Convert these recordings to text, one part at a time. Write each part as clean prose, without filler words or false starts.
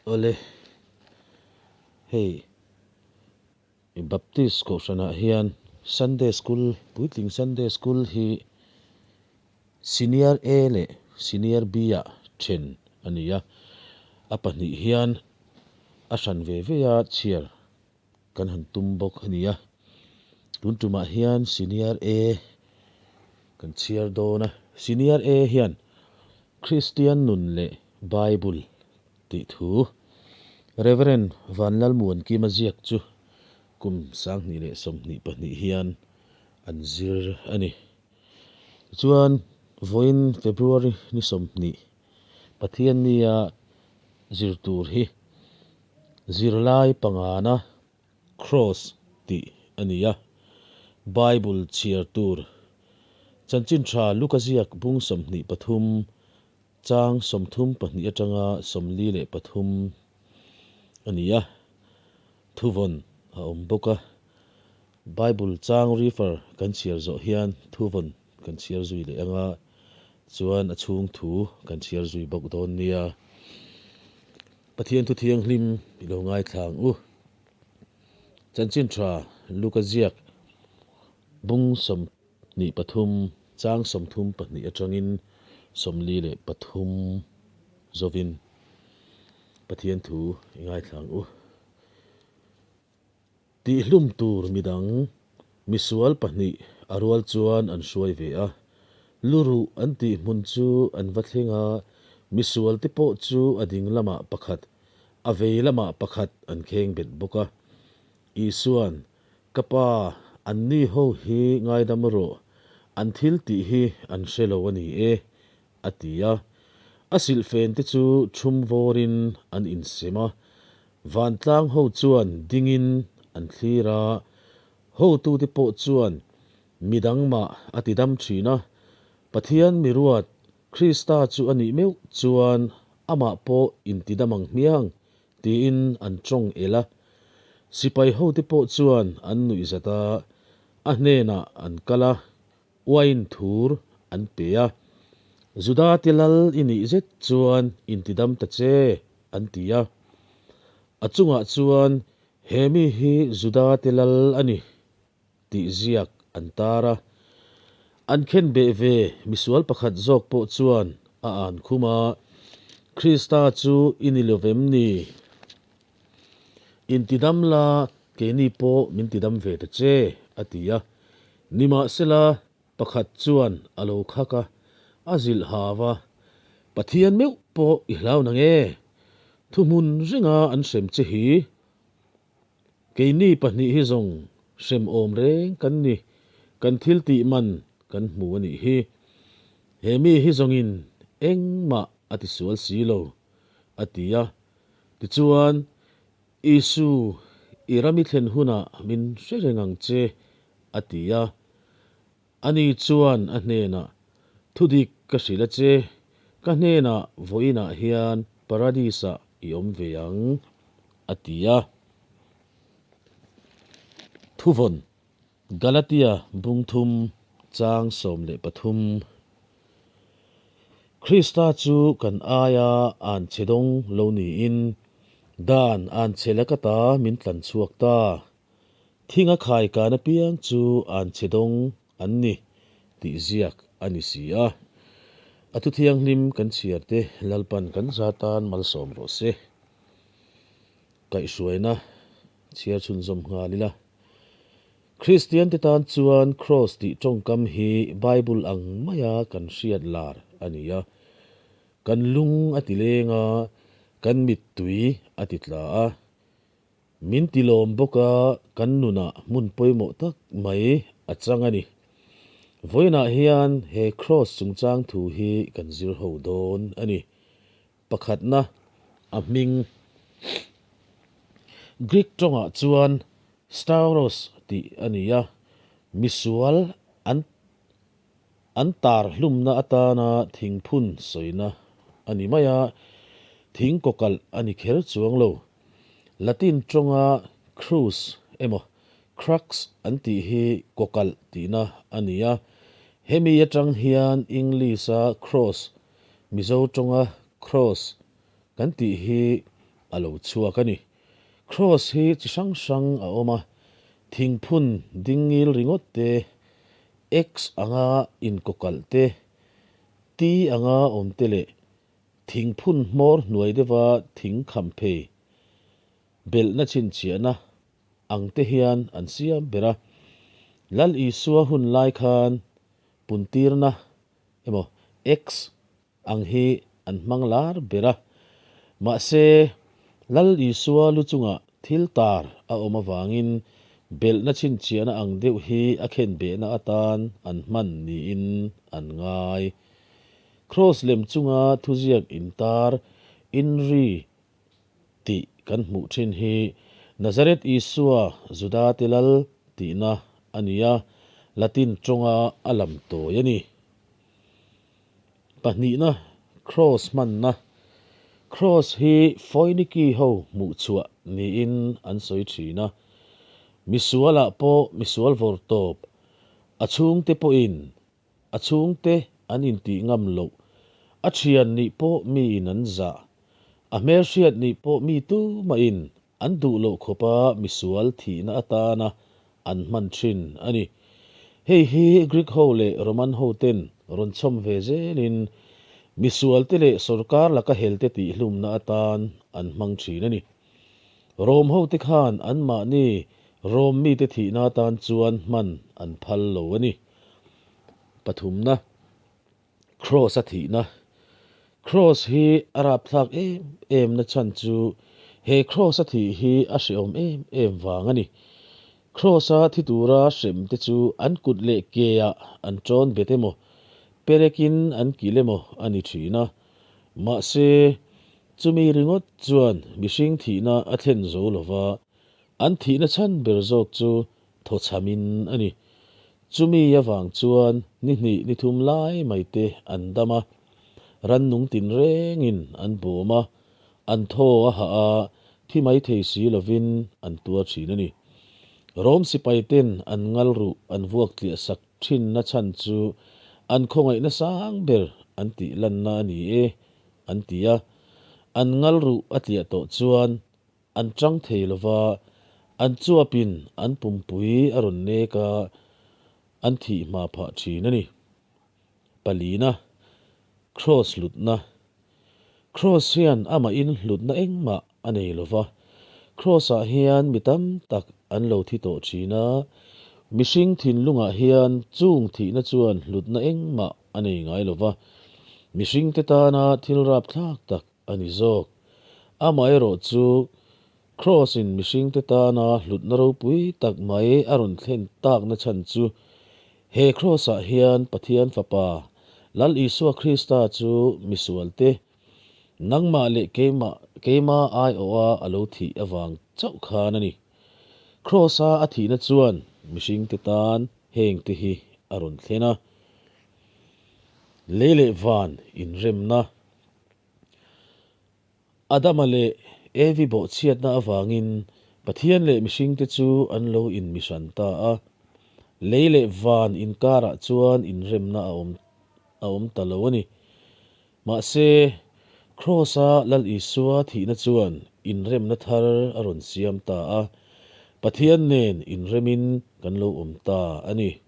Awle, hei Baptist kohhranah hian Sunday School, puitling Sunday School hi Senior A leh Senior B-ah then a ni a, a pahnih hian a hran ve ve a chhiar kan han tum bawk a ni a. Tun tumah hian Senior A kan chhiar dawn a, Senior A hian Kristian nun leh Bible tih thu Rev. Vanlalmuankima ziak chu kum 2022 hian an zir a ni. Tichuan, vawiin February ni 20 Pathiannia zir tur hi zirlai pangana Kraws tih a ni a, Bible chhiar tur Chanchin Tha Luka ziak bung 23 chang 32 atanga 43 a ni a, thuvawn a awm bawk a. Bible chang refer kan chhiar zawh hian thuvawn kan chhiar zui leh anga chuan a chhung thu kan chhiar zui bawk dawn nia. Pathian thu thianghlim i lo ngaithla ang u. Chanchin tha Luka ziak bung 23 chang 32 atangin 43 zovin Pathian thu i ngaithla ang u. Tihhlum tur midang misual pahnih a rual chuan an hruai ve a, luruh an tih hmun chu an va thleng a, misual te pawh chu a ding lamah pakhat, a vei lamah pakhat an kheng bet bawk a. Isua'n, Ka pa, anni ho hi ngaidam rawh, an thil tih hi an hre lo a ni e, a ti a. A silhfen te chu chhum vawrin an insem a, Vantlang ho chuan dingin an thlir a, hotute pawh chuan midang mah a ti dam thin a, Pathian miruat Krista chu a nih meuh chuan amah pawh inti dam ang hmiang tiin an tawng el a. Sipai hote pawh chuan an nuihzat a, a hnenah an kal a, uain thur an pe a, Juda te lal i nih zet chuan intidam ta che, an ti a. A chungah chuan, He mi hi Juda te lal a ni, tih ziak an tar a. An khen beh ve misual pakhat zawk pawh chuan a an khum a, Krista chu i ni lo vem ni? Intidam la, keini pawh min tidam ve ta che, a ti a. Nimahsela, pakhat chuan a lo khak a, a zilh hau a, Pathian meuh pawh i hlau nang e, thuhmun ringa an hrem che hi. Keini pahnih hi zawng hrem awm reng kan ni, kan thil tih man kan hmu a nih hi. He mi hi zawngin engmah a tisual si lo, a ti a. Tichuan, Isu, i ram i thlen hunah min hre reng ang che, a ti a. Ani chuan a hnenah, Thudik ka hrilh a che, ka hnenah vawiinah hian Paradis-ah i awm ve ang, a ti a. Thuvawn, Galatia bung thum chang 13. Krista chu kan aia an che dawng lo niin dan an che laka ta min tlan chhuak ta. Thinga khai kan apiang chu an che dawng an ni tih ziak a ni si a. A thu thianghlim kan chhiar te Lalpan kan za tan malsawm rawh se. Kaihhruaina chhiar chhunzawm nghal ila. Kristian te tan chuan Kraws tih tawngkam hi Bible ang maia kan hriat lar a ni a. Kan lung a ti leng a, kan mittui a ti tla a. Min ti lawm bawk a, kan nunah hmun pawimawh tak mai a chang a ni. Vawiinah hian he Kraws chungchang thu hi kan zir ho dawn a ni. Pakhatna, a hming. Greek tawngah chuan stauros tih a ni a, misual an an tar hlumna atana thingphun sawina a ni mai a, thing kawkalh a ni kher chuang lo. Latin tawnga crus emaw crux an tih hi kawkalh tihna a ni a, hemi atang hian English-a cross Mizo tawnga Kraws kan tih hi a lo chhuak a ni. Kraws hi chi hrang hrang a awm a, thingphun ding ngil ringawt te, X anga inkawkalh te, T anga awm te leh thingphun hmawr hnuai deuha thing kham phei belhna chhinchhiahna ang te hian an siam ber a. Lal Isua hun lai khan puntirna emaw X ang hi an hmang lar ber a. Mahse, Lal Isua lu chungah thil tar a awm avangin belhna chhinchhiahna ang deuh hi a khenbehna atan an hman niin an ngai. Kraws lem chunga thuziak intar inri tih kan hmuh thin hi Nazareth Isua Juda te lal tihna a ni a, Latin tawnga a lam tawi a ni. Pahnihna, Kraws hmanna. Kraws hi Foiniki ho hmuh chhuah niin an sawi thin a. Misualah pawh misual vawr tawp, a chhungte pawhin A chhungte an intih ngam loh, a thian nih pawh miin an zah, a hmelhriat nih pawh mi tumahin an duh loh khawpa misual thihna atana an hman thin a ni. Hei hi Greek ho leh Roman ho ten rawn chhawm ve zelin misualte leh sorkar laka helte tihhlumna atan an hmang thin a ni. Rom hote khan anmahni Rom mite thihna atan chuan hman an phal lo a ni. Pathumna, Kraws a thihna. Kraws hi a rapthlak em em na chhan chu he kraws a thih hi a hrehawm em em vang a ni. Kraws a thi tura hrem te chu an kut leh ke ah an tawn bet emaw, perekin an kilh emaw a ni thin a. Mahse, chumi ringawt chuan mihring thihna a thlen zo lova, an thihna chhan ber zawk chu thawchhamin a ni. Chumi avang chuan ni hnih ni thum lai mai te an dam a, rannung tinrengin an bawm a, an thaw a hah a, thi mai thei si lovin an tuar thin a ni. Rom sipai ten an ngal ruh an vuak tliah sak thinna chhan chu an khawngaihna sang ber an tih lanna a ni e an ti a, an ngal ruh a tliah tawh chuan An chang thei lo va, an chuapin an pumpui a rawn nek a, an thih hma phah thin a ni. Palina, Kraws hlutna. Kraws hian amahin hlutna engmah a nei lo va, Kraws-ah hian mi tam tak an lo thi tawh thin a, mihring thinlungah hian chung thihna chuan hlutna engmah a nei ngai lo va, mihringte tana thil rapthlak tak a ni zawk. Amaherawh chu, Kraws-in mihringte tana hlutna ropui tak mai a rawn thlen takna chhan chu, he Kraws-ah hian Pathian Fapa, Lal Isua Krista chu misualte, nangmah leh keimah, keima aiawha a lo thih avang chauh khan a ni. Kraws-a a thihna chuan mihringte tan hengte hi a rawn thlen a. Lei leh van inremna. Adama leh Evi bawhchhiatna avangin Pathian leh mihringte chu an lo inmihran ta a. Lei leh van inkarah chuan inremna a awm a awm ta lo a ni. Mahse, Kraws-a Lal Isua thihna chuan inremna thar a rawn siam ta a, Pathian nen inremin kan lo awm ta a ni.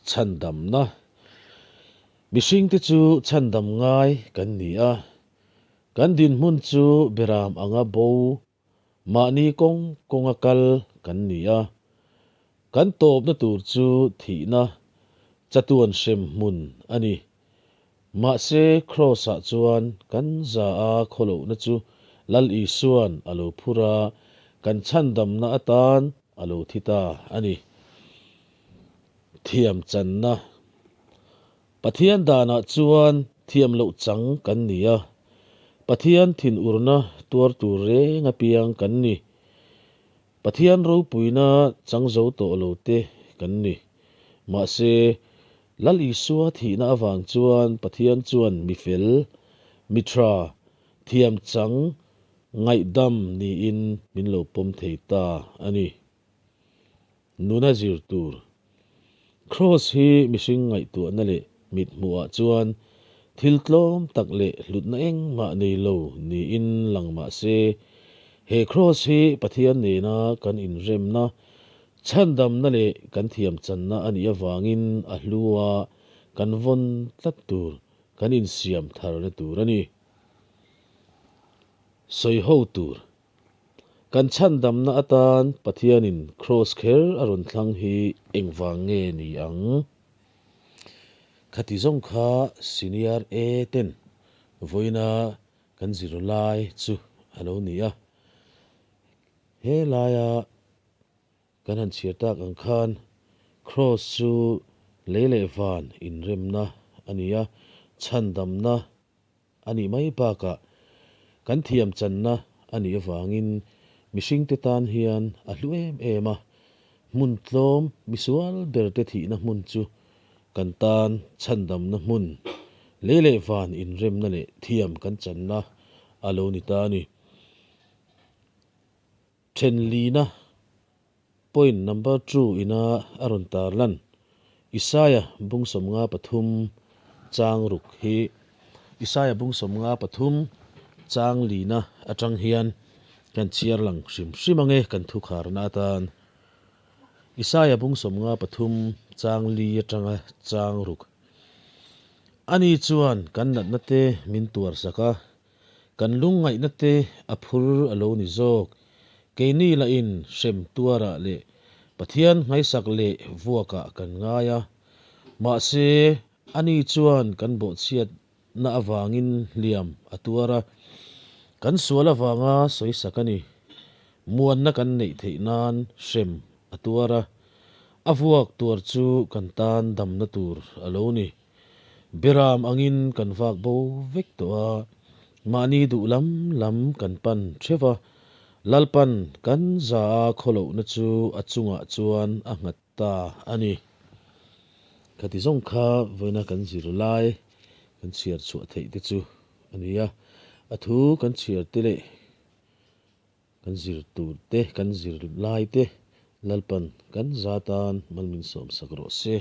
Chhandamna. Mihringte chu chhandam ngai kan ni a, kan dinhmun chu beram anga bo, mahni kawng kawnga kal kan ni a. Kan tawpna tur chu thihna, chatuan hrem hmun a ni. Mahse Kraws-ah chuan kan za a khawlohna chu Lal Isua'n a lo phur a, kan chhandamna atan a lo thi ta a ni. Thiam channa. Pathian danah chuan thiam loh chang kan ni a, Pathian thinurna tuar tur reng apiang kan ni. Pathian ropuina chang zo tawh lo te kan ni. Mahse, Lal Isua thihna avang chuan Pathian chuan mi fel, mi tha, thiam chang, ngaihdam niin min lo pawm thei ta a ni. Nuna zir tur. Kraws hi mihring ngaihtuahna leh mit hmuhah chuan Thil tlawm tak leh hlutna engmah nei lo niin lang mah se, he kraws hi Pathian nena kan inremna, chhandamna leh kan thiamchanna a nih avangin a hlu a, kan vawn tlat tur, kan insiam tharna tur a ni. Sawi ho tur. Kan chhandamna atan Pathianin kraws kher a rawn thlang hi engvang nge ni ang? Khati zawng kha Senior A ten vawiina kan zir lai chu a lo ni a. He laia kan han chhiar tak ang khan Kraws chu lei leh van inremna a ni a, chhandamna a nih mai bakah kan thiam channa a nih avangin mihringte tan hian a hlu em em a, hmun tlawm misual berte thihna hmun chu kan tan chhandamna hmun, lei leh van inremna leh thiam kan channa a lo ni ta a ni. Thenlina Point number two ina a rawn tar lan Isaia bung 53 chang ruk hi Isaia bung 53 chang lina atang hian kan chhiar lang hrim hrim ange kan thukharna atan. Isaia bung 53 chang li atanga chang ruk. Ani chuan kan natna te min tuar sak a, Kan lungngaihna te a phur a lo ni zawk. Keini lahin hrem tuarah leh Pathian nghaisak leh vuakah kan ngai a. Mahse, ani chuan kan bawhchhiatna avangin hliam a tuar a, kan sual avanga sawisak a ni. Muanna kan neih theih nan hrem a tuar a, a vuak tuar chu kan tan damna tur a lo ni. Beram angin kan vak bo vek tawh a, mahni duh lam lam kan pan theuh a, Lalpan kan za a khawlohna chu a chungah chuan a nghat ta a ni. Khati zawng kha vawiina kan zir lai kan chhiar chhuah theih te chu a ni a, a thu kan chhiar te leh Kan zir tur te, kan zir lai te Lalpan kan za tan mal min sawmsak rawh se.